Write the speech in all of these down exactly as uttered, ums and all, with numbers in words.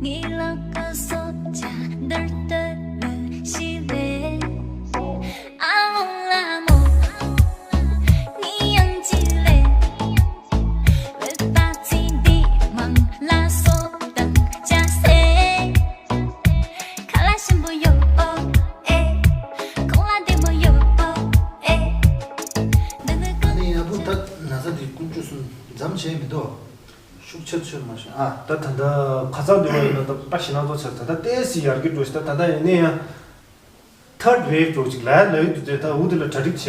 ངའི་ལག་པ་སོ་ཆ་འདར་འདར་ལ་ཤི་ལེ། ཨ་ལོང་ལ་མོ། ངའི་ཡང་ཅི་ལེ། བོད་པ་ཚིག་འདི་མང་ལ་སོ་དང་ཅ་སེ། ཁ་ལག་ཞིམ་པོ་ཡོད་པོ་ཨེ། ཁོང་ལ་བདེ་མོ་ཡོད་པོ་ཨེ། འདི་ནི་ཨ་ནི་ཡ་བུ་ད་ན་ཚ་འདི་ཀུན་སྤྱོད་སུན་འཇམ་བྱས་མི་འདུག་ཤུགས་ཆེར་ཆེར་མ་ཤོད་ཨ། ད་ད་ལྟ་ཁ་སང་འདི་བ་ཡིན་ན་ད་པ་ཞེ་ནང་ཚོ་ཆགས། ད་ལྟ་ཏོག་ཙམ་ཡར་རྒྱས་འགྲོ་ཞིག་ད་ད་ལྟ་ཡིན་ནའི་ཡང་ཐར་ཌི་ཝེབ་འགྲོ་ཅིག་ལ་ལ་ཡོད་དུས་ད་འུ་དེ་ལ་གྲ་སྒྲིག་བྱས་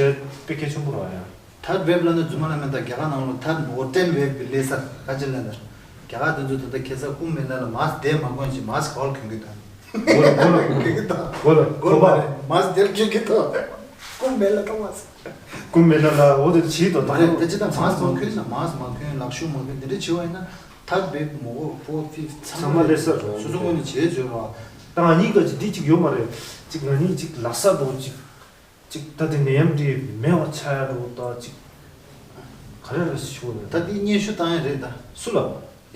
དཔེ་གལ་ཆེན་པོ་རེད་ཡ། ཐར་ཌི་ཝེབ་ལ་ནི་རྫུན་མ་ལ་མེད་ད་རྒྱ་གར་ནང་ལ་ཐར་ཌི་ཝེབ་པི་ལེ་སར་ཁ་ཅིག་ལ་ནི་རྒྱ་གར་དེ་ཚོ་ད་ལྟ་ཁ་སང་ཀུམ་མེ་ལ་ལ་མཱ་སི་ཀི་དེ་མ་གོན་ཞིག་མཱ་སི་ཀི་གོན་གྱི་ད། གོ་ལ་གོ་ལ་གོ་ལ་གོ་ལ་མཱ་སི་ཀི་དེ་གྱོན་གྱི་ད། ཀུམ་མེ་ལ་ད་མཱ་སི་ཀི། ཀུམ་མེ་ལ་ལ་འོ་དེ་བྱིས་དོ་ད། མ་རེད་ད་ཅི་ད་མཱ་སི་ཀི་མ་གོན་ན་མཱ་སི་ཀི་མ་གོན་ལག་ཤུབས་མ་གོན་དེ་འདྲ་བྱེད་བ་ཡིན་ན་ཐར་ཌི་ཝེབ་མོ་གོ་ཕོར་ཕིབ་ཚང་མ་ལེ་སར་རོ་སོ་སོ་ངོས་ནས་བྱེད་བྱོས་རོ། ད་ང་གཉིས་ཀ་ཅིག་འདི་གཅིག་ཡོད་མ་རེད། གཅིག་ང་གཉིས་གཅིག་ལག་ས་དང་གཅིག་གཅིག་ད་དེ་ནད་ཡམས་འདི་མེད་པ་ཆགས་ཡ་རོ་ད་གཅིག་ག་རེ་རེད་ཞུ་ནས་ད་འདི་སྙན་ཞུ་བཏང་ཡ་རེད་ད། སུ་ལ།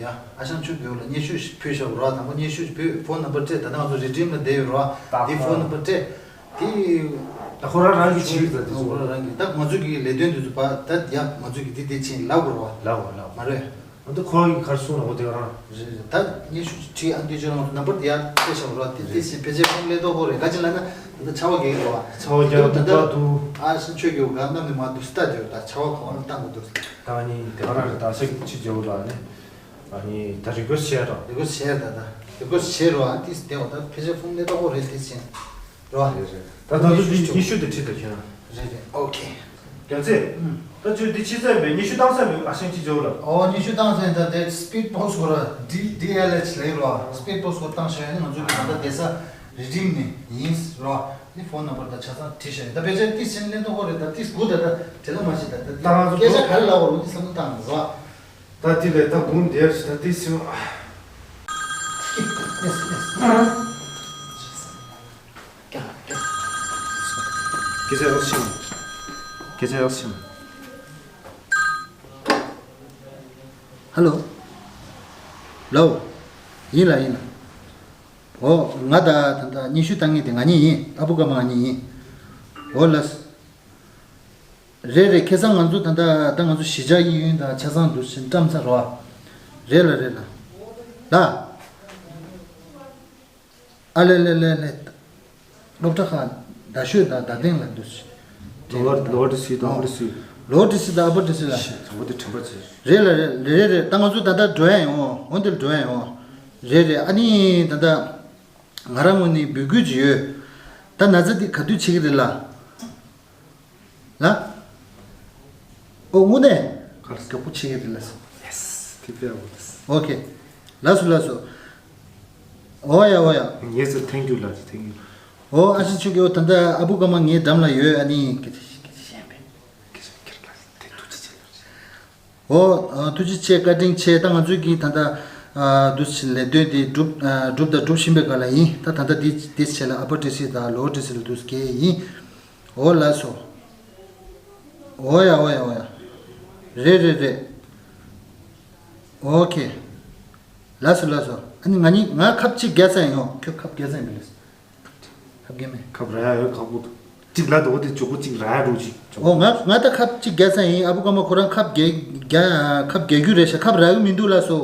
ཡ། ཨ་ཞང་ཆོས་རྒྱལ་ལ་སྙན་ཞུ་ཕུལ་ཤག་རོ། དང་པོ་སྙན་ཞུ་ཕུལ་ཕོན་ནམ་བར་སྤྲད། ད་ནང་ཚོ་རི་ཌིམ་ལ་བསྡད་ཡོད་རོ། ད་འདི་ཕོན་ནམ་བར་སྤྲད། དེ། ད་ཁོ་རང་རང་གིས་བྱེད་ཀྱི་ད་དེ་ཚོ། ཁོ་རང་རང་གིས་ད་ང་ཚོ་གི་ལས་དོན་དེ་ཚོ་ཕར་ད་ཡ་ང་ཚོ་གི་འདི་འདི་ཕྱིན་ལབ་དགོས་རོ། ལབ་དགོས་ལབ་དགོས། མ་རེད། ང་ཚོ་ཁོ་རང་གིས་ག་རེ་གསུངས་ན་འོ་དེ་རང་། རེད་རེད། ད་སྙན་ཞུ་ཅིག་ཁྲིད། ཨ་འདི་ཚོ་རང་ཚོ་ནམ་བར་དེ་ཡ་སྤྲད་ཤག་རོ། དེ་དེ་བཞིན་ཕལ་ཆེར་ཁོང་ལས་ཐོག་ཁོ་རེད། ག་ཅི་ལབ་ན་ད་ཆར་པ་རྒྱག་གི་རོ། ཆར་པ་རྒྱག་ད་གི་འདུག་ད་འདུག་ཨ་ཞང་ཆོས་རྒྱལ་གང་གནམ་ནས་མར་འདུག་སྟ་དེ་རོ། ད་ཆར་པ་གང་ལ་བཏང་གི་འདུག་ད་ནི་དེ་ག་རང་རེད། ད་ས་ཆུ་རྒྱལ་པོ་ལ་ནི། ཨ་ནི་ད་རི་ཀུ་ཨེ་སི་ཊི་བྱས་རོགས། རི་ཀུ་ཨེ་སི་ཊི་བྱས་ད་ད། རི་ཀུ་ཨེ་སི་ཊི་བྱས་རོགས། ཨ་ཏིས་དེ་འོ་ད་ཕལ་ཆེར་ཕུང་ནས་ཏོག་ཧོ་རེད་དེ་ཕྱིན་རོགས། རེད་རེད། ད་ད་དུ་འདི་སྙན་ཞུ་དེ་ཁྲིད་ད་ཁྱོད། རེད་རེད། ཨོ་ཁེ། རྒྱལ་མཚན། ད་ཁྱོད་འདི་ཕྱིན་ཚར་བས་སྙན་ཞུ་བཏང་ཚར་བས་ཨ་ཞང་ཅི་བྱོས་ལ། ཨོ་སྙན་ཞུ་བཏང་ཚར་ད་དེ་སི་པིཌ་པོ་སི་ཊི་སྐོར་ལ་ཌི་ཌི་ཨེལ་ཨེཆ་ལབ་རོགས། སི་པིཌ་པོ་སི་ཊི་སྐོར་བཏང་ཤག་ཡ་ནི་ང་ཚོ་གི་ད་ལྟ་བསྡད་ས་རི་ཌིམ་ནས་ཡིན་རོགས། ནི་ཕོན་ནམ་བར་ད་ཆ་ཚང་བྲིས་ཤག་ཡ། ད་ཕལ་ཆེར་ཏིས་ཕྱིན་ནས་ཏོག་ཧོ་རེད། ད་ཏིས་སྒུག་ད་ད་དེ་ལ་མ་ཤི་ད་ད་ད་ང་ཚོ་སྐད་ཆ་ག་རེ་ལབ་དགོས་རུང་ནི་བསམ་བློ་བཏང་དགོས་རོགས། ད་དེ་ལས་ད་འབུམ་དེར་ཞིག་ད་དེ་སེམས། སྐད་ཆ་ཡག་ཤིང་། སྐད་ཆ་ཡག་ཤིང་། ཧ་ལོ། ལོ། ཡིན་ལ་ཡིན་ལ། འོ་ང་ད་ད་ད་སྙན་ཞུ་བཏང་མཁན་དེ་ང་གཉིས་ཡིན། ཨ་བུ་ཀ་མ་ང་གཉིས་ཡིན། འོ་ལགས། རེད་རེད། ཁ་སང་ང་ཚོ་ད་ལྟ་ད་ང་ཚོ་གཞིས་ཆགས་གཡས་གཡོན་དང་ཆ་ཚང་འདུ་ཕྱིན་བཀྲམ་ཚར་རོ། རེད་ལ་རེད་ལ། ལ། ཨ་ལེ་ལེ་ལེ་ལེ། སློབ་གྲྭ་ཁག་རྡ་ཤོད་དང་རྡ་སྟེང་ལ་འདུ་ཕྱིན། ལོ་ལོ་ཌི་སི་དང་ཨ་བ་ཌི་སི། ལོ་ཌི་སི་དང་ཨ་བ་ཌི་སི་ལ། ཞེས་འོ་དེ་དྲན་པ་ཆེ། རེད་ལ་རེད་རེད་རེད། ད་ང་ཚོ་ད་ལྟ་འགྲོ་ཡ་ཡོང་འོ་འདིར་འགྲོ་ཡ་ཡོང་། རེད་རེད། ཨ་ནི་ད་ལྟ་ང་རང་ངོས་ནས་འབོད་སྐུལ་ཅིག་ཡོད། ད་ན་ཚ་འདི་ག་དུས་ཆེ་གི་རེད་ལ། ལ། ཨོ་དངོས་གནས། ག་ལ་སྐྱོ་པོ་ཆེ་གི་རེད་ལ། ཡེ་སི། དེ་དཔེ་ཡག་པོ་འདུག་ཨོ་ཁེ། ལགས་སོ་ལགས་སོ། ཨོ་ཡ་ཨོ་ཡ། ངས་ཚོ་ཐེངས་རྒྱུ་ལ་ཐེངས་རྒྱུ། ཨོ་ཨ་ཞང་ཆོས་རྒྱལ་ད་ལྟ་ཨ་བུ་ཀ་མ་ངའི་འགྲམ་ལ་ཡོད། ཨ་ནི་སྐད་ཆ་སྐད་ཆ་བཤད་པས། སྐད་ཆ་ཁྱེར་ལ་དེ་ཐུགས་རྗེ་ཆེ། ཨོ་ཨ་ཐུགས་རྗེ་ཆེ། བཀའ་དྲིན་ཆེ། ད་ང་ཚོས་ཀྱིས་ད་ལྟ་ཨ་འདུ་ཕྱིན་ལས་དོན་དེ་སྒྲུབ་ཨ་སྒྲུབ་དང་སྒྲུབ་བཞིན་པའི་སྒང་ལ་ཡིན། ད་ད་ལྟ་དེ་དེ་བྱས་ལ་ཨ་པ་ཊི་སི་དང་ལོ་ཊི་སི་ལ་འདུ་སྐད་ཡིན། འོ་ལགས་སོ། འོ་ཡ་འོ་ཡ་འོ་ཡ། རེད་རེད་རེད། ཨོ་ཁེ། ལགས་སོ་ལགས་སོ། ཨ་ནི་ང་གཉིས་ང་ཁབ་གཅིག་རྒྱག་ས་ཡིན། ཡོང་ཁྱོད་ཁབ་རྒྱག་ས་ཡིན་པ་ལས། ཁབ་རྒྱག་མེད། ཁབ་རག་ཡ་ཡོད་ཁག་པོ་འདུག་གཅིག་ལ་དོ་དེ་ཅོག་པོ་གཅིག་རག་ཡ་འགྲོ་གཅིག་ཨོ་ང་ང་ད་ཁབ་གཅིག་རྒྱག་ས་ཡིན། ཨ་བུ་ཀ་མ་ཁོ་རང་ཁབ་རྒྱག་རྒྱག་ཁབ་རྒྱག་རྒྱུ་རེད་ཤག་ཁབ་རག་གི་མི་འདུག་ལགས་སོ།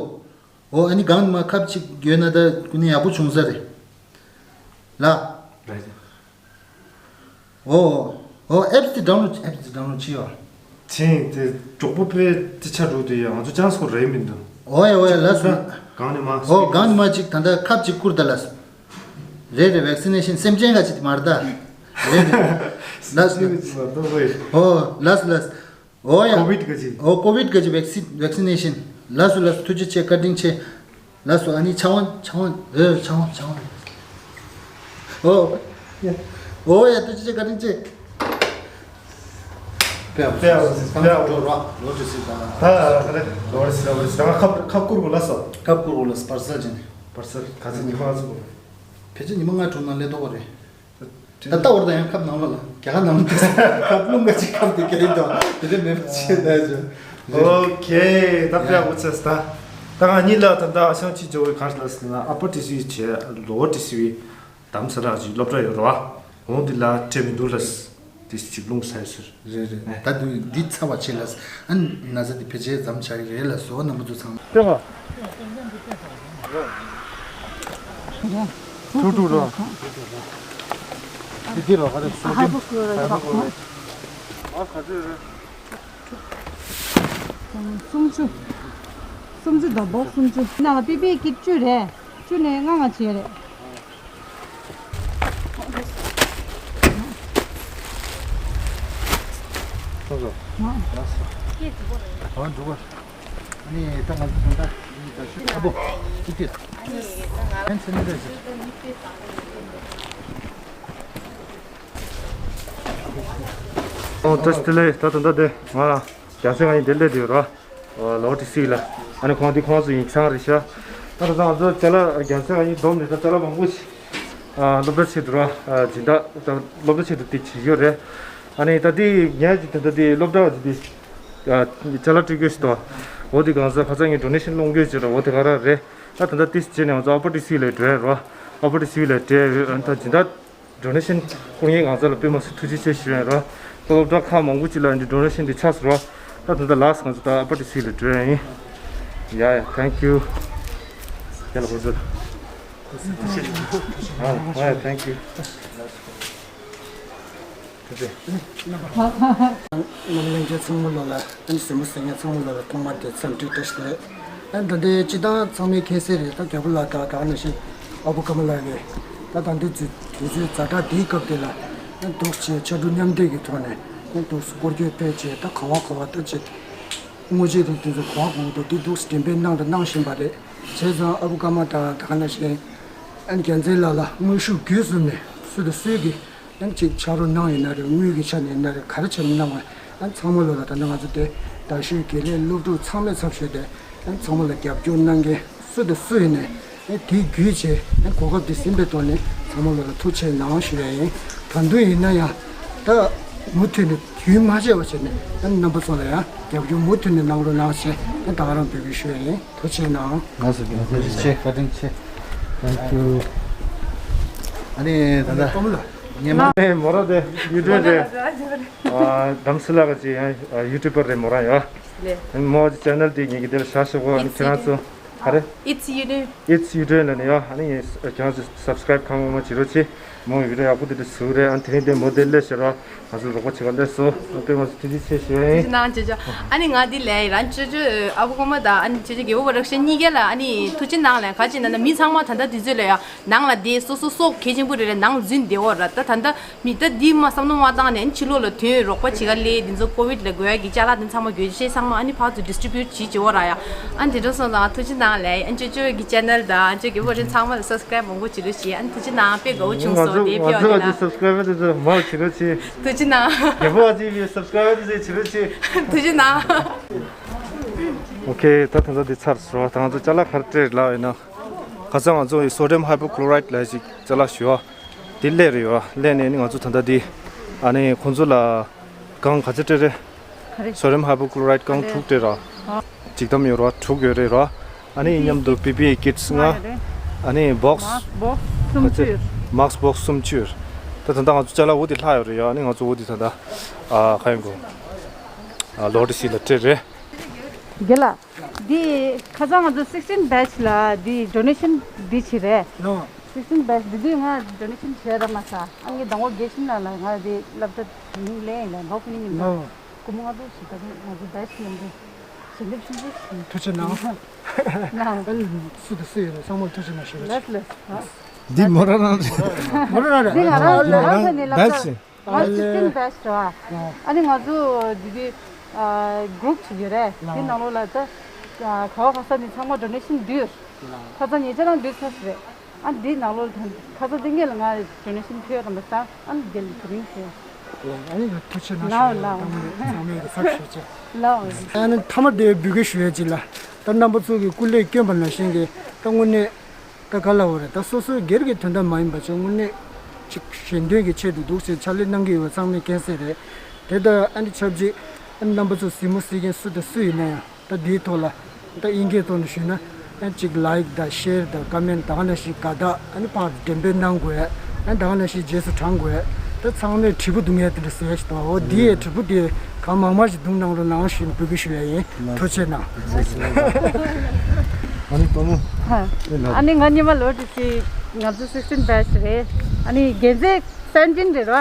ཨོ་ཨ་ནི་གང་མ་ཁབ་གཅིག་ཡོད་ན་ད་ཀུན་ནས་ཡག་པོ་བྱུང་ས་རེད། ལགས། ལགས། ཨོ། ཨོ་ཨེབ་སི་དེ་ཌའུན་ལོཌ་ཨེབ་སི་དེ་ཌའུན་ལོཌ་བྱས་ཡོད། ཆེན་དེ་མགྱོགས་པོ་དཔེ་ཏི་ཆ་འགྲོ་དུས་ཡ་ང་ཚོ་ཅང་སོ་རེད་མི་འདུག་ཨོ་ཡ་ཨོ་ཡ་ལགས་སོ། གང་ནས་མ་ཨོ་གང་ནས་མ་ཅིག་ད་ལྟ་ཁབ་ཅིག་བསྐུར་ད་ལགས་སོ། རེད་རེད། བེག་སི་ནེ་ཤན་སེམས་ཅན་ག་ཅིག་མ་རེད་ད། རེད་རེད། ལགས་སོ། ཨོ་ལགས་སོ་ལགས་སོ། ཨོ་ཡ། ཀོ་བིད་ག་ཅི། ཨོ་ཀོ་བིད་ག་ཅི་བེག་སི་བེག་སི་ནེ་ཤན། ལགས་སོ་ལགས་སོ། ཐུགས་རྗེ་ཆེ། བཀའ་དྲིན་ཆེ། ལགས་སོ། ཨ་ནི་ཆང་བ་ཆང་བ་ཨེ་ཆང་བ་ཆང་བ། ཨོ། ཨོ་ཡ་ཐུགས་རྗེ་ཆེ། བཀའ་དྲིན་ཆེ། པེ་ཨ་པེ་ཨ་པེ་ཨ་ལོ་ཏི་སི་ད། ད་ལོ་ཏི་སི་ལོ་ཏི་སི་ད་ཁབ་ཁབ་བསྐུར་གོ་ལགས་སོ། ཁབ་བསྐུར་གོ་ལགས་སོ། པར་སལ་བྱས་ནས། པར་སལ་ག་ཚོད་ཉི་མ་ག་ཚོད་གོ། ཕལ་ཆེར་ཉི་མ་ལྔ་དྲུག་ནང་སླེབས་ཐུབ་པ་རེད། ད་ལྟ་བར་དུ་ཡང་ཁབ་ནང་ལ་ལ་རྒྱ་གར་ནང་ལ་ཁབ་རླུང་ག་ཅིག་ཁབ་དེ་ག་ཡིན་དང་དེ་འདྲ་མེད་པ་ཆེ་ད་ཅོ། ཨོ་ཁེ། ད་ཕྱག་འུ་ཚས་ད། ད་ང་གཉིས་ལ་ད་ལྟ་ཨ་ཞང་ཅི་ཇོ་བའི་གར་ལ་ཟེར་ན་ཨ་པ་ཏི་སི་བྱས་ལོ་ཏི་སི་བའི་དམ་ས་ར་ཅིག་སློབ་གྲྭ་ཡོད་ར་བ། འོང་འདི་ལ་སྤྲད་མི་འདུག་ལ་ཏི་སི་ཅིག་ལུང་ས་ཡོད་ཟེར། རེད་རེད། ད་དུ་འདི་ཚ་བ་ཆེ་ལ་ཨ་ན་ཚ་འདི་ཕལ་ཆེར་ཙམ་ཆགས་ཀྱི་རེད་ལ་སོ་རྣམ་པ་ཚོ་ཚང་མ། ལྟོས་པ། ཐུག་ཐུག་ར། འདི་འདི་ར་ག་རེ་སོ་ཧའི་པོ་ཀློ་རའི་ཌི་ཧའི་པོ་ཀློ་རའི་ཌི། ཨ་ག་ཚོད་རེད། སུམ་ཅུ། སུམ་ཅུ་དང་པོ་སུམ་ཅུ། ནང་ལ་པི་པི་ཨི་ཀིཊ་བཅུ་རེད། བཅུ་ནས་ལྔ་ལྔ་བྱས་རེད། སོ་སོ། ང་། ལགས་སོ། ཨ་འགྲོ་ག་ཨ་ནི་ད་ང་ཚོ་ད་ལྟ་ད་ཤུ་ཁ་པོ་ཅི་ཏི། ཨ་ནི་ད་ང་ཕན་ཚུན་ནི་རེད་ཟེར། ཨོ་ད་ལྟ་ལས་ད་ད་ད་དེ་ང་རྒྱ་སེ་ང་ཡིན་དེ་ལས་དེ་ར། ལོ་ཏི་སི་ལ། ཨ་ནི་ཁོང་འདི་ཁོང་ཚོ་ཡིག་ཚང་རེད་ཤག་ད་ད་ང་ཚོ་ཅ་ལག་རྒྱ་སེ་ང་ཡིན་སྡོམ་ནས་ད་ཅ་ལག་མང་པོ་ཞིག་ཨ་སློབ་གྲྭ་ཆེད་དུ་ར། ཨ་སྦྱིན་བདག་ད་སློབ་གྲྭ་ཆེད་དུ་དེ་བྱེད་ཡོད་རེད། ཨ་ནི་ད་དེ་ངས་ཀྱི་དེ་ད་དེ་སློབ་གྲྭ་བ་ཅིག་དེ་ཨ་ཅ་ལག་སྤྲད་དགོས་ཞིག་འདུག་འོ་དེ་གང་ཟག་ཁ་ཚ་ངས་ཌོ་ནེ་ཤན་སློང་དགོས་ཅིག་ར། འོ་དེ་ག་ར་རེད། ད་ད་ད་དེ་བྱས་ནས་ང་ཚོ་ཨ་པ་ཏི་སི་ལ་འགྲོ་ཡ་ར། ཨ་པ་ཏི་སི་ལ་འགྲོ་ཡ་ད་སྦྱིན་བདག་ཌོ་ནེ་ཤན་སྐུ་ངལ་ང་ཚོ་ལ་དཔེ་མ་སྲིད་ཐུགས་རྗེ་ཆེ་ཞུ་ཡ་ར། ད་སློབ་གྲྭ་ཁག་མང་པོ་ཅིག་ལ་འདི་ཌོ་ནེ་ཤན་འདི་ཆགས་སོང་ར། ད་ད་ལྟ་ལགས་ང་ཚོ་ད་ཨ་པ་ཏི་སི་ལ་འགྲོ་ཡ་ཡིན། ཡ་ཡ་ཐེང་ཀིའུ། ཡ་ལ་ཁོ་ཚོ། ཨ་ཡ་ཐེང་ཀིའུ། ད་དེ། རྣམ་གླིང་གི་ཚང་མ་ལོ་ལ་ཨ་ནི་སེམས་པ་སེམས་ངན་ཚང་མ་ལོ་ལ་ཐོག་མར་དེ་འཚམས་འདྲི་བཀྲ་ཤིས་བདེ་ལེགས། ཨ་ནི་ད་ལྟའི་སྤྱི་བཏང་ཚང་མས་མཁྱེན་གསལ་རེད། ད་རྒྱལ་པོ་ལགས་དང་ད་ག་ནང་བཞིན་ཨ་བུ་ཀརྨ་ལགས་ཀྱིས་ད་ད་འདི་དུས་དུས་ཚོད་ཛ་དྲག་འདིའི་སྐབས་དེ་ལ་ཨ་འདུག་བྱས་ཕྱར་གྲུ་མཉམ་འདེགས་ཀྱི་ཐོག་ནས་ཨ་འདུག་སྐོར་སྐྱོད་སྤེལ་བྱས་ད་ག་བ་ག་བ་ད་བྱས་དངོས་ཆས་དང་དེ་ཚོ་ག་བ་ག་བ་ད་འདི་འདུག་འགྲེམས་སྤེལ་གནང་དང་གནང་བཞིན་པ་རེད། བྱས་ཙང་ཨ་བུ་ཀརྨ་དང་ད་ག་ནང་བཞིན་ཨ་ནི་རྒྱལ་མཚན་ལགས་ལ་དངོས་ཤུགས་བརྒྱུད་གསུམ་ནས་སུ་དང་སུས་ཀྱིས། ཡང་ཅིག་ཕྱག་རོགས་གནང་ཡིན་ན་རེད། དངུལ་གྱི་ཆ་ནས་ཡིན་ན་རེད། ག་རེ་བྱས་ནས་གནང་བ་ཡང་ཚང་མ་ལོ་ལ་ད་ནང་ང་ཚོ་དེ་རྡ་ཤོད་དགེ་ལས་སློབ་ཕྲུག་ཚང་མས་ཚབ་ཞུས་ཏེ་ཡང་ཚང་མ་ལ་རྒྱབ་སྐྱོར་གནང་མཁན་སུ་དང་སུ་ཡིན་ནས་ཡང་དེ་བརྒྱུད་བྱས་ཡང་གོ་སྐབས་དེ་ཟིན་པའི་ཐོག་ནས་ཚང་མ་ལོ་ལ་ཐུགས་རྗེ་ཆེ་གནང་ཞུ་ཡ་ཡིན། ད་དུང་ཡིན་ན་ཡང་ད་མུ་མཐུད་ནས་རྒྱུན་མ་ཆད་པ་བྱས་ནས་ཡང་རྣམ་པ་ཚོ་ལ་ཡང་རྒྱབ་སྐྱོར་མུ་མཐུད་ནས་གནང་རོགས་གནང་ཞེས་ཡང་ད་ག་རང་འབོད་སྐུལ་ཞུ་ཡ་ཡིན། ཐུགས་རྗེ་གནང་། ལགས་སོ། བཀའ་དྲིན་ཆེ། བཀའ་དྲིན་ཆེ། Thank you. ཨ་ནི་ད་ལྟ་ཉི་མ་ནས་མོ་ར་དེ་ཡུ་ཊུབ་དེ་དམ་སྲི་ལགས་ཀྱི་ཡང་ཡུ་ཊུབ་པར་རེད་མོ་ར་ཡ། ལེ། མོ་གི་ཅེ་ནལ་དེ་ངེད་ཀྱི་དེར་བཞག་ཤོག་གོ། ཨ་ནི་ཁྱེད་རང་ཚོ་ག་རེ། It's YouTube. It's YouTube ལ་ནི་ཡ། ཨ་ནི་ཁྱེད་རང་ཚོ་སབ་སི་ཀ་རེབ་གང་མང་མང་བྱེད་རོགས་བྱེད། མོ་བི་ཌི་ཡོ་ཡག་པོ་དེ་འདྲ་བཟོས་རེད། ཨ་ནི་དེ་རིང་དེ་མོ་དེ་སླེབས་ཤག་ར། ང་ཚོ་རོགས་པ་བྱེད་ག་སླེབས་སོང་། ཨ་དཔེ་ང་ཚོ་ཐུགས་རྗེ་ཆེ་ཞུ་ཡ་ཡིན། ཐུགས་རྗེ་གནང་ཅོ་ཅོ། ཨ་ནི་ང་འདི་ལས་རང་ཅོ་ཅོ་ཨ་བུ་ཀརྨ་དང་ཨ་ནི་ཅོ་ཅོ་རྒད་པོ་བ་རག་ཤན་གཉིས་ཀ་ལ་ཨ་ནི་ཐུགས་རྗེ་གནང་ལན། ག་ཅི་ན་ན་མི་ཚང་མ་ད་ལྟ་དུས་ཚོད་ལ་ཡ་ནང་ལ་བསྡད་སོ་སོ་སྲོག་གལ་ཆེན་པོ་རེད་རེད་ནང་ལ་འཛུལ་བསྡད་འོ་ར། ད་ད་ལྟ་མི་ད་འདི་མ་བསམ་བློ་མ་བཏང་ནས་ཨ་ནི་ཕྱི་ལོགས་ལ་ཐོན་རོགས་པ་བྱེད་ག་སླེབས། འདི་ཚོ་ཀོ་བིཌ་ལ་དགོས་ཡ་གི་ཅ་ལག་འདི་ཚང་མ་དགོས་ཆེད་ཚང་མ་ཨ་ནི་ཕར་ཚུར་ཌི་སི་ཊི་རི་བིའུཊ་བྱེད་བྱེད་འོ་ར་ཡ། ཨ་ནི་དེ་འདྲ་སོང་ཙང་ཐུགས་རྗེ་གནང་ལན། ཨ་ནི་ཅོ་ཅོ་གི་ཅེ་ནལ་དང་ཨ་ནི་ཅོ་རྒད་པོ་བ་རག་ཤན་ཚང་མ་ལ་སབ་སི་ཀ་རེབ་མང་པོ་བྱེད་རོགས་བྱེད། ཨ་ནི་ཐུགས་རྗེ་གནང་། དཔེ་དགའ་བོ་བྱུང་སོང་དེ་ཕེབས་ཡོང་དེ་ན། སབ་སི་ཀ་རེབ་དེ་ཚོ་མང་བྱེད་རོགས་བྱེད། ཐུགས་རྗེ་གནང་། རྒད་པོ་བ་རག་ཤན་སབ་སི་ཀ་རེབ་དེ་ཚོ་བྱེད་རོགས་བྱེད། ཐུགས་རྗེ་གནང་། ཨོ་ཁེ། ད་ད་ལྟ་འདི་ཚར་སོང་། ད་ང་ཚོ་ཅ་ལག་ག་རེ་སྤྲད་ལབ་ཡིན་ན། ཁ་སང་ང་ཚོ་ཡི་སོ་ཌི་ཡམ་ཧའི་པོ་ཀློ་རའིཌ་ལབ་ཅིག་ཅ་ལག་ཞུ་བ་དེ་སླེབས་རེད་ཡོད། སླེབས་ནས་ནི་ང་ཚོ་ད་ལྟ་འདི་ཨ་ནི་ཁོང་ཚོ་ལ་སྒང་ག་ཚོད་སྤྲད་རེད། ག་རེ། སོ་ཌི་ཡམ་ཧའི་པོ་ཀློ་རའིཌ་སྒང་དྲུག་སྤྲད་ར། ཨ། ཅིག་དམ་ཡོད་ར། དྲུག་ཡོད་རེད་ར། ཨ་ནི་མཉམ་དུ་པི་པི་ཨི་ཀིཊ་ལྔ། ཨ་ནི་བོག་སི། མཱསི་བོག་སི་སུམ་ཅུ་ཡོད། མཱསི་བོག་སི་སུམ་ཅུ་ཡོད། ད་ད་ལྟ་ང་ཚོ་ཅ་ལག་འོ་དེ་ལྷག་ཡོད་རེད་ཡ། ཨ་ནི་ང་ཚོ་འོ་དེ་ད་ལྟ་ཨ་ག་ཡིན་གོ། ཨ་ལོ་ཏི་སི་ལ་སྤྲད་རེད། རྒན་ལགས། འདི་ཁ་སང་ང་ཚོ་སིག་སི་ཊིན་བེ་ཆི་ལ་འདི་ཌོ་ནེ་ཤན་འདི་བྱེད་རེད། ལོ། སིག་སི་ཊིན་བེ་ཆི་འདི་དུས་ང་ཌོ་ནེ་ཤན་བྱས་ར་མ་ས། ཨ་ངའི་དང་པོ་རྒན་ཤིན་ལགས་ལ་ང་འདི་སློབ་གྲྭ་མིང་ལེན་ཡིན་ལ་འགོག་མིན་ཡིན་ལ། ལོ། སྒོར་མོ་ལྔ་བཅུ་ཞིག་ད་དུང་ང་ཚོ་བེ་ཆི་མཉམ་དུ་ཞལ་འདེབས་ཆེན་པོ་ཞིག་ཐུགས་རྗེ་གནང་། གནང་། ཨ་ནི་སུ་དང་སུ་ཡིན་ན་ཚང་མར་ཐུགས་རྗེ་གནང་ཞུ་རོགས་ལགས་ལགས། འདི་མོ་རང་རང་རེད། མོ་རང་རང་རེད། འདི་ང་རང་ང་རང་ཕ་ནི་ལབ་བེ་ཆི། ང་སིག་སི་ཊིན་བེ་ཆི་རེད་བ། ཨ་ནི་ང་ཚོ་འདི་དུས་གུ་རུབ་བྱེད་ཀྱི་རེད། འདི་ནང་ལོགས་ལ་ད་ག་བ་ག་ས་ནས་ཚང་མ་ཌོ་ནེ་ཤན་བསྡུས། ཁ་སང་ཉེ་ཆར་རང་བསྡུས་ཚར་རེད། ཨ་འདི་ནང་ལོགས་ལ་ད་ཁ་སང་འདི་ངེད་ལ་ང་ཌོ་ནེ་ཤན་ཕུལ་རམ་པ་སང་ཨ་ནི་འདི་ལ་དེ་རིང་ཕུལ། ཨ་ནི་ཐུགས་རྗེ་གནང་ཞུ། ལའོ་ལའོ། ཚང་མས་ཚང་མས་གི་ཚབ་ཞུ་ཆེ། ལའོ། ཨ་ནི་མཐའ་མ་དེ་འབོད་སྐུལ་ཞུ་ཡ་ཅིག་ལ་ད་རྣམ་པ་ཚོ་གི་སྐུ་ལས་བསྐྱོན་པ་ནང་བཞིན་གི་ད་དངོས་གནས། ད་ག་ལ་འོ་རེད། ད་སོ་སོའི་སྒེར་གྱི་དོན་དག་མ་ཡིན་པ་ཅིག་དངོས་གནས་ཅིག་གཞན་དོན་གྱི་ཆེད་དུ་འདུག་ཟེར་ཕྱག་ལས་གནང་གི་ཡོད་པ་ཚང་མས་མཁྱེན་གསལ་རེད། དེ་ལྟར་ཨ་ནི་ཆབས་ཅིག་ཨ་ནི་རྣམ་པ་ཚོ་གཟིགས་མོ་གཟིགས་མཁན་སུ་དང་སུ་ཡིན་ན་ཡང་ད་འདིའི་ཐོག་ལ་ད་དབྱིན་སྐད་ཐོག་ནས་ཞུས་ན་ ཨ་གཅིག་ལའིཀ་དང་ཤེར་དང་ཀ་མེན་ད་ག་ནང་བཞིན་དགའ་རྟགས་ཨ་ནི་ཕར་འགྲེམས་སྤེལ་གནང་དགོས། ཨ་ད་ག་ནང་བཞིན་རྗེས་སུ་འབྲང་དགོས། ད་ཚང་མས་དྲིལ་བུ་བརྡུང་ཡས་དེ་འདྲ་ཟེར་ཡས་ཞིག་འདུག་འོ་དེ་ཡས་དྲིལ་བུ་དེ་གང་མང་མང་ཞིག་བརྡུང་གནང་རོགས་གནང་ཞེས་འབོད་སྐུལ་ཞུ་ཡས་ཡིན། ཐུགས་རྗེ་གནང་། ཨ་ནི་ལྟོ་མོ། ཨ་ནི་ང་ཉི་མ་ལོ་དྲུག་ཅུ། ང་ཚོ་sixteen batch རེད། ཨ་ནི་རྒན་མཛེས་seventeen རེད་རོ།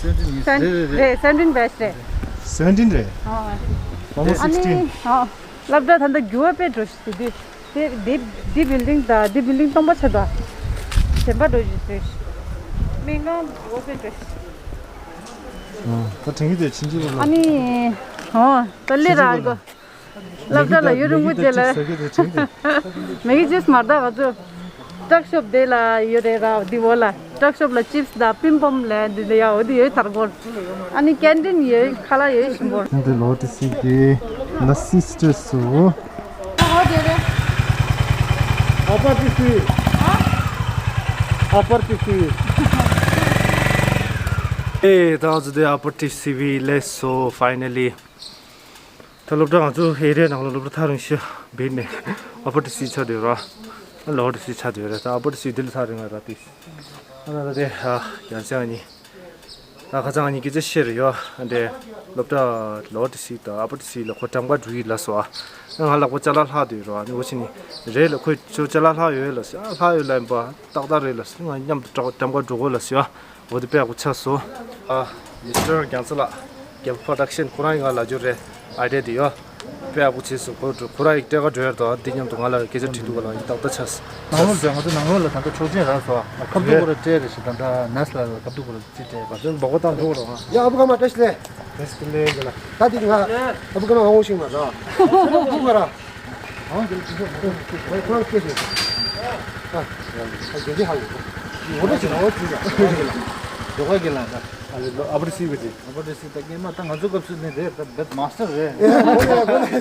seventeen རེད། རེད་seventeen batch རེད། seventeen རེད། ཨ་ལྟོ་མོ་ཨ་ནི་sixteen། ཨ་སློབ་གྲྭ་ད་ལྟ་འགྱུར་བ་དཔེ་འགྲོ་ཞིག་དུས་དེ་དེ་དེ་building དང་དེ་building སྟོང་པ་ཆགས་འདུག་གཞན་པ་འགྲོ་ཞིག་དུས་སྨན་ཁང་འགྱུར་བ་དཔེ་འགྲོ་ཞིག་ཨ་ད་དྲན་གྱི་འདུག་ཕྱིན་ཅི་ལོ། ཨ་ནི་ཨོ་ད་ལི་ར་གོ། སློབ་གྲྭ་ལ་ཡུན་རིང་པོ་རྗེས་ལ། མེ་གི་ཇུས་མར་ད་ག་ཚོད། ཊག་ཤོབ་དེ་ལ་ཡོད་རེད་ར་འདི་འོ་ལ། ཊག་ཤོབ་ལ་ཅིབས་དང་པིང་པོམ་ལ་འདི་འདི་ཡ་འོ་འདི་ཡོད་དར་གོར། ཨ་ནི་ཀན་ཊིན་ཡོད་ཁ་ལག་ཡོད་ཞིམ་པོ། འདི་ལོ་ཏི་སི་གི་ང་སི་སི་ཊར་སུ། ཨོ་དེ་རེད། ཨ་པར་ཏི་སི་བི། ཨ་པར་ཏི་སི་བི། ཨེ་ད་ང་ཚོ་དེ་ཨ་པར་ཏི་སི་བི་སླེབས་སོང་finally། ད་སློབ་གྲྭ་ང་ཚོ་ཨེ་རི་ཡ་ནང་ལ་སློབ་གྲྭ་ཐག་རིང་ཤོས་བིད་ནས་ཨ་པར་ཏི་སི་ཆགས་བསྡད་ཡོད་ར། ལོ་ཨར་ཏི་སི་ཆགས་བསྡད་ཡོད་ར། ད་ཨ་པར་ཏི་སི་འདི་ལ་ཐག་རིང་བ་ར་ཏིས། ཨ་ན་ད་དེ་ཨ་ཡང་ཅང་ནི་ད་ཁ་ཚང་ནི་སྐད་ཆ་བཤད་རེད་ཡོད། ཨ་འདྲེ་སློབ་གྲྭ་ལོ་ཨར་ཏི་སི་དང་ཨ་པར་ཏི་སི་ལ་ཁོ་འགྲམ་ཁ་འགྲོ་གི་ལ་སོ། ཨ་ང་ལག་པ་ཅ་ལག་ལྷག་བསྡད་ཡོད་ར། ཨ་ནི་འོ་ཕྱི་ནི་རེད་ལ་ཁོས་ཁྱོད་ཅ་ལག་ལྷག་ཡོད་ལ་སོ། ཨ་ལྷག་ཡོད་ལ་ཡིན་པ་ཏག་ཏག་རེད་ལ་སོ། ང་མཉམ་དུ་འགྲམ་ཁ་འགྲོ་དགོས་ལ་སོ། འོ་དེ་དཔེ་ཡག་པོ་ཆགས་སོང་། ཨ་མི་སི་ཊར་རྒྱལ་མཚན་ལགས། རྒྱལ་པོ་པྲོ་ཌག་ཤན་ཁོ་རང་ཡིན་ང་ལབ་རྒྱུ་རེད། ཨའི་ཌི་ཡ་དེ་ཡོད། དཔེ་ཡག་པོ་བྱས་སོང་། ཁོ་ཁོ་རང་ཡིན་སྤྲད་ག་འགྲོ་ཡར་དང་འདི་མཉམ་དུ་ང་ལ་སྐད་ཆ་དྲིས་འདུག་ག་ལ་ཡིན་ཏག་ཏག་ཆགས་སོང་། ནང་ལོགས་ཟེར་ང་ཚོ་ནང་ལོགས་ལ་ད་ལྟ་ཆོག་མཆན་རག་སོང་། ཁ་ཐུག་ཁོ་ར་སྤྲད་རེད་ཞེས་ད་ལྟ་ནས་ལ་ཁ་ཐུག་ཁོ་ར་རྩིས་སྤྲད་པ་ཚོ་འབག་པ་བཏང་འགྲོ་རོགས་ཨ། ཡ་ཨ་བུ་ག་མ་བཀྲ་ཤིས་བདེ་ལེགས། བཀྲ་ཤིས་བདེ་ལེགས་ལ། ད་འདི་ང་ཨ་བུ་ག་མ་ཧོང་ཤིང་མ་ར། ཨ་བུ་ག་ར། ཨོ་དེ་ལ་དེ་ཚོ་ཁོ་རང་སྐད་ཤེས། ཨ་ཨ་དེ་འདི་ཧ་ཡོད། ངོ་སྤྲོད་བྱེད་རོགས་བྱེད་ཡ། ལོ་ཀ་གི་ལ་ད། ཨ་ལེ་ཨ་པར་ཏི་སི་བི་དེ། ཨ་པར་ཏི་སི་ད་སྔས་མ་ད་ང་ཚོ་སྐབས་སུ་ནས་རེད་ད་བེད་མ་སི་ཊར་རེད།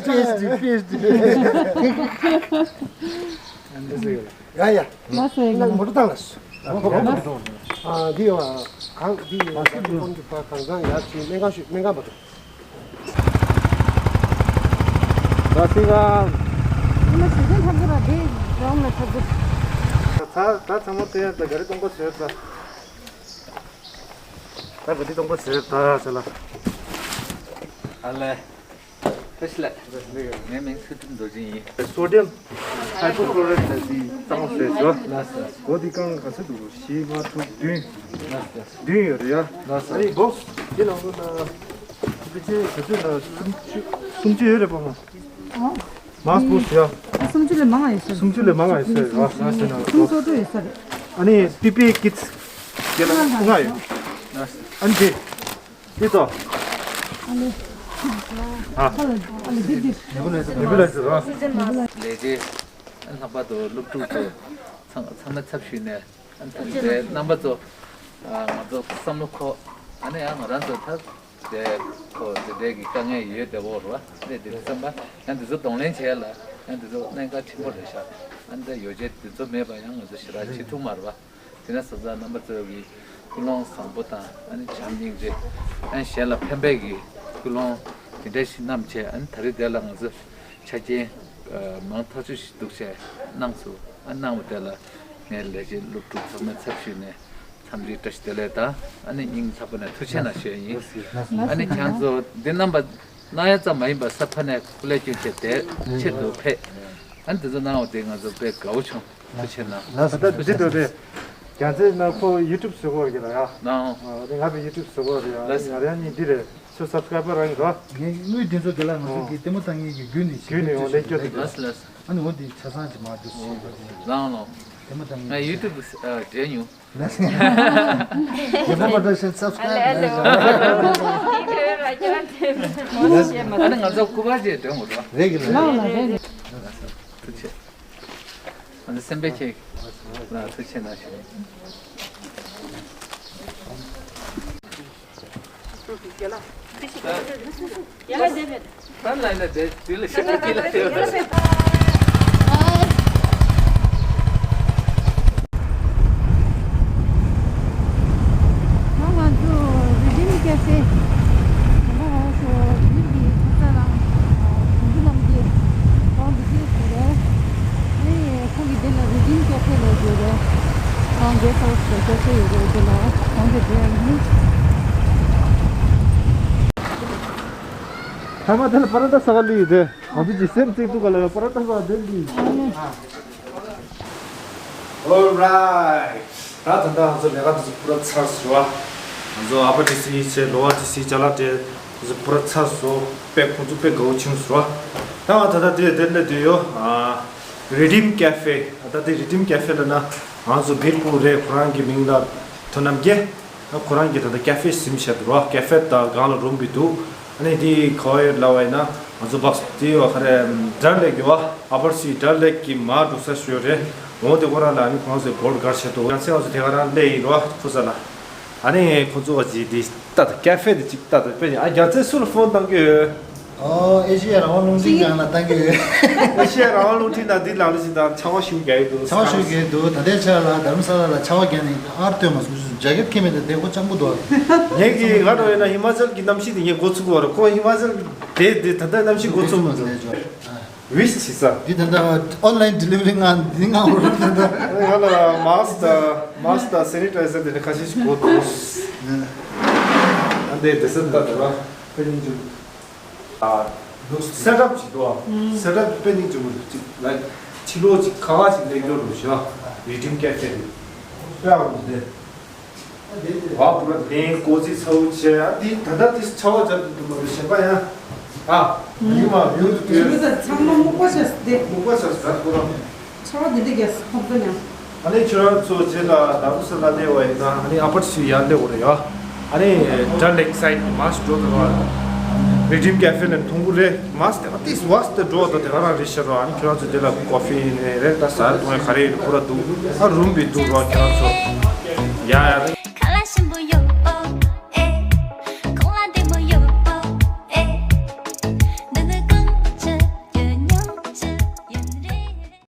པི་ཨེཆ་ཌི་པི་ཨེཆ་ཌི། ཡ་ཡ། ལགས་སོ་ཡ། ངོ་སྤྲོད་བཏང་ལ། ཨ་འདི་ཡོད་ཨ། གང་འདི་ཡོད་ཨ། ཁོང་གི་ཕ་གང་གང་ཡར་ཅིག་སྨན་ཁང་ཞུ་སྨན་ཁང་བར་དུ། ད་སི་ཀ་ཉི་མ་ཞེ་བདུན་ཐམ་གུ་ར་དེ་རོང་ལ་ཐབ་གུ། ད་ད་ཚང་མ་དེ་ད་ག་རི་སྟོང་པ་ཟེར་ད། ད་ག་རི་སྟོང་པ་ཟེར་ད་ཟེར་ལ། ཨ་ལེ། བཀྲ་ཤིས་བདེ་ལེགས། ངའི་མིང་ཚུལ་ཁྲིམས་རྡོ་རྗེ་ཡིན། སོ་ཌི་ཡམ་ཧའི་པོ་ཀློ་རའི་ཌི་ལ་དེ་བཏང་ཟེར་ཞོ། ལགས་སོ། གོ་དེ་རྐང་ག་ཚོད་འདུག་བཞི་ལྔ་དྲུག་བདུན། ལགས་སོ། བདུན་ཡོད་རེད་ཡ། ལགས་སོ། ཨ་ནི་བོག་སི་དེ་ནང་དུ་ན་ཕལ་ཆེར་ག་ཚོད་ན་སུམ་ཅུ་སུམ་ཅུ་ཡོད་རེད་པ་མ། ཨོ། མང་པོ་ཞིག་ཡ། སུམ་ཅུ་ལས་མང་ང་ཡོད་ས་རེད། སུམ་ཅུ་ལས་མང་ང་ཡོད་ས་རེད། ལགས་སོ། ལགས་སོ། སུམ་ཅུ་ཡོད་ས་རེད། ཨ་ནི་པི་པི་ཨི་ཀིཌ་སི་དེ་ལ་ལྔ་ཡོད། ལགས་སོ། ཨ་ནི་དེ། དེ་ཚོ། ཨ་ལེ། ཨ། ཨ་ལེ་འདི་འདི། ནེ་བུ་ལེ་ཛར། ནེ་བུ་ལེ་ཛར་ར། ལས་བྱེད། ལྷག་པར་དུ་སློབ་ཕྲུག་ཚོ་ཚང་ཚང་མ་ཚབ་ཞུས་ནས་ཨ་ནི་དེ་རྣམ་པ་ཚོ་ང་ཚོ་བསམ་བློ་འཁོར། ཨ་ནི་ཡང་ང་རང་ཚོ་ད་དེ་ཁོ་དེ་འདྲའི་གི་དཀའ་ངལ་ཡོད་བསྡད་པ་རེད་བ། དེ་དེ་བསམ་པ་ཡང་དེ་ཚོ་གདོང་ལེན་བྱས་ལ་ཡང་དེ་ཚོ་གནད་འགག་ཆེན་པོ་རེད་ཤག་ཨ་ནི་ད་ཡོ་བྱད་དེ་ཚོ་མེད་པ་ཡང་ང་ཚོ་ཞེ་དྲག་བྱེད་ཐུབ་མ་རེད་བ། དེ་ནས་སོ་སོ་རྣམ་པ་ཚོ་གི་ཀུན་སློང་བཟང་པོ་དང་ཨ་ནི་བྱམས་སྙིང་རྗེ། ཨ་ནི་གཞན་ལ་ཕན་པའི་གི་ཀུན་སློང་དེ་འདྲ་ཞིག་བསྣམས་བྱས། ཨ་ནི་ད་རེས་དེ་ལ་ང་ཚོ་ཆ་རྐྱེན་མང་ཐག་ཆོད་ཞིག་འདུག་བྱས་གནང་སོང་། ཨ་གནང་བ་དེ་ལ་ངས་ལས་བྱེད་སློབ་ཕྲུག་ཚང་མ་ཚབ་ཞུས་ནས་འཚམས་འདྲི་བཀྲ་ཤིས་བདེ་ལེགས་དང་ཨ་ནི་སྙིང་ཐག་པ་ནས་ཐུགས་རྗེ་གནང་ཞུ་ཡ་ཡིན། ཨ་ནི་ཁྱེད་ཚོ་འདི་རྣམ་པ་གནང་ཡ་ཙམ་མ་ཡིན་པར་ས་ཕ་ནས་སྐུ་ལས་བསྐྱོན་བྱས་དེ་ཆེད་དུ་ཕེབས། ཨ་ནི་དེ་ཚོ་གནང་བ་དེ་ང་ཚོ་དཔེ་དགའ་བོ་བྱུང་། ཐུགས་རྗེ་ཆེ་གནང་། ལགས་སོ། ད་དུ་ཅི་འདུག་དེ་རྒྱལ་མཚན་ན་ཁོ་ཡུ་ཊུབ་བཟོ་གོ་གི་ལ་ཡ། ནའོ། ཨ་དེ་ང་བའི་ཡུ་ཊུབ་བཟོ་གོ་རེད་ཡ། ལགས་སོ། ང་རང་གཉིས་འདི་རེད། ཚོ་སབ་སི་ཀ་རའི་བར་རང་གི་རོ། ངས་དངུལ་འདི་ཚོ་དེ་ལ་ང་ཚོ་གི་ལྟད་མོ་ལྟ་མཁན་གྱི་བརྒྱུད་ནས་བརྒྱུད་ནས་འོ་ལས་སྐྱོ་དེ་རེད། ལགས་སོ་ལགས་སོ། ཨ་ནི་འོ་འདི་ཆ་ཚང་གྱི་མ་འདུག་ཟེར་བ་དེ། ལའང་ལོ། ལྟད་མོ་ལྟ་མཁན་ང་ཡུ་ཊུབ་འགྲེལ་མྱོང་། ལགས་སོ། རྒྱལ་པོ་པྲོ་ཌག་ཤན་སབ་སི་ཀ་རའིབ་ཨ་ནི་ང་ཚོ་སྐུ་པར་ཅིག་སྟོན་དགོས་རོ། རེད་གི་ལ། ལའང་ལ་རེད་རེད། ཐུགས་རྗེ་ཆེ། ང་ཚོ་སེམས་པའི་ཆེད་ལ་ཐུགས་རྗེ་ཆེ་གནང་ཞུ། ང་ཚོ་རི་ལྡེ་མི་སྐྱ་སེར། ང་ཚོ་ཡུལ་གྱི་ཕ་ས་རང་དུང་ཕུ་གནམ་རྒྱལ་གོང་དུ་སྐྱེས་སུ་རེད། ལས་ཡོད་རེད། ཁོང་གེ་སི་ཧའོ་སི་ལ་སྐྱོད་ཆེད་ཡོད་རེད། དེ་ལ་ཁོང་གི་དེ་ཡིན། ཐ་མ་དེ་ལ་པ་ར་ཏ་ཟ་ག་ལི་ཡོད་དེ། ང་ཚོ་ཇི་སེམས་གཅིག་འདུག་ག་ལ་པ་ར་ཏ་ཟ་དེ་ལི། Alright. ད་ད་ལྟ་ང་ཚོ་ལས་ཀ་དེ་ཚོ་པུ་ར་ཚར་སོང་བ། ང་ཚོ་ཨ་ཕ་ཏི་སི་བྱས་ལོ་ཝར་ཏི་སི་ཅ་ལག་དེ་ཚོ་པུ་ར་ཚར་སོང་། དཔེ་ཁོང་ཚོ་དཔེ་དགའ་བོ་བྱུང་སོང་བ། ད་ང་ད་ལྟ་དེ་དེ་སླེབས་བསྡད་ཡོད། ཨ། Redeem Cafe། ད་ལྟ་དེ་Redeem Cafe ལབ་ན་ང་ཚོ་བིར་ཕུ་རེད། ཁོ་རང་གི་མིང་ལ་ཐོ་རྣམ་རྒྱལ། ཁོ་རང་གིས་ད་ལྟ་ཀེ་ཧྥེ་ཟིན་བྱས་འདུག་ར། ཀེ་ཧྥེ་དང་སྒང་ལ་རུམ་བི་འདུག་ཨ་ནི་དེ་ག་བ་ཡོད་ལབ་པ་ཡིན་ན་ང་ཚོ་སྦག་སི་དེ་བ་ག་རེ། ཌལ་ལེག་ཡོད་བ། ཨ་པར་སི་ཌལ་ལེག་གི་མར་འགྲོ་ས་ཞོ་རེད། འོ་དེ་ཁོ་རང་ལ་ཨ་ནི་ཁོང་ཚོས་བོར་གར་བྱས་འདུག་ཡང་སེ་ང་ཚོ་དེ་ག་རང་སླེབས་ཡིན་ར་ཁུ་ས་ལ། ཨ་ནི་ཁོ་ཚོ་བ་ཅི་དེ་ལྟ་ད་ཀེ་ཧྥེ་དེ་ཅིག་ལྟ་ད་དཔེ་ཨ་རྒྱ་ཚད་སུ་ལ་ཕོན་བཏང་གི་ཡོད། ཨོ་ཨེ་ཤེ་ཡ་རང་དབང་རླུང་འཕྲིན་ཁང་ལ་བཏང་གི་ཡོད། ཨེ་ཤེ་ཡ་རང་དབང་རླུང་འཕྲིན་ནང་འདི་ལམ་ལུགས་ཅིག་དང་ཆར་པ་ཞུ་རྒྱག་ཡོད་འདུག་ཆར་པ་ཞུ་གི་འདུག་ད་ལྟའི་ཆར་ལ་དྷ་རམ་ས་ལ་ལ་ཆར་པ་བརྒྱབ་ནས་ཨར་སྟོན་མ་སོང་། ཇེ་ཀེད་ཁྱེར་མེད་དེ་དེ་ཁོ་སྤྱང་པོ་འདུག་ངས་ཀྱི་ང་འགྲོ་ཡོད་ན་ཧི་མ་ཅལ་གྱི་གནམ་གཤིས་དེ་ངས་འགོ་ཚུགས་པ་རེད། ཁོ་ཧི་མ་ཅལ་དེ་དེ་ད་ལྟ་གནམ་གཤིས་འགོ་ཚུགས་མ་ཚུགས་ལས་ཆོག་ཝིཤ་བྱེད་ས། འདི་ད་ལྟ་ཨོན་ལའིན་ཌི་ལི་ཝ་རི་ང་འདི་ང་འོར་ད་ལྟ། ང་ལ་མཱ་སི་ཀི་དང་མཱ་སི་ཀི་དང་སེ་ནི་ཊའི་ཟར་དེ་འདྲ་ཁ་ཤས་ཤིག་དགོས་འདུག་ཨ་འདི་དེ་སེ་ད་དེ་བ་དཔེ་སྙིང་རྗེ། ཨ། སེ་ཊབ་ཅིག་འདུག་ཨ། སེ་ཊབ་དཔེ་སྙིང་རྗེ་མོ་ཅིག་ལ། ཕྱི་ལོགས་ཅིག་ཁ་ཁ་ཅིག་ལེགས་འགྲོ་རུ་ཞོ། རི་ཌིམ་ཀེ་ཧྥེ་རེད། དཔེ་ཨ་མོ་དེ། བ་པུ་ར་ལེན་ཀོ་ཙི་ཚ་བོ་བྱས། ཨ་འདི་ད་ལྟ་དེ་ཆར་པ་རྒྱབ་ཏུ་འདུག་མ་རེད་གཞན་པ་ཡང་། ཨ། ཡིན་མ་ཡོད་དུ་དེ། ཡོད་ད་ཚང་མ་སྨུག་པ་ཆགས་སུ་བསྡད། སྨུག་པ་ཆགས་སུ་ད་ཁོ་རང་། ཆར་པ་འདི་འདྲ་རྒྱག་སོང་ད་ཡང་། ཨ་ནི་ཁྱོད་རང་ཚོ་རྗེས་ལ་དྷ་རམ་ས་ལ་སླེབས་པ་ཡིན་ན་ཨ་ནི་ཨ་པར་སི་ཡར་སླེབས་དགོས་རེད་ཡ། ཨ་ནི་ཌལ་ལེག་སའིཌ་མར་ཅིག་འགྲོ་དང་ར། རི་ཌིམ་ཀེ་ཧྥེ་ལ་མཐོང་གི་རེད། མར་ཅིག་ཨ་ཏིས་བར་ཅིག་འགྲོ་དང་དེ་ག་རང་རེད་ཤག་ར། ཨ་ནི་ཁྱོད་རང་ཚོ་དེ་ལ་ཀོ་ཧྥི་ཡིན་ནའི་རེད། ད་ཟ་འཐུང་ཡ་ག་རེ་ཡིན་ཁོ་ར་འདུག་ཨ་རུམ་བི་འདུག་ར་ཁྱོད་རང་ཚོ། ཡ་ཡ།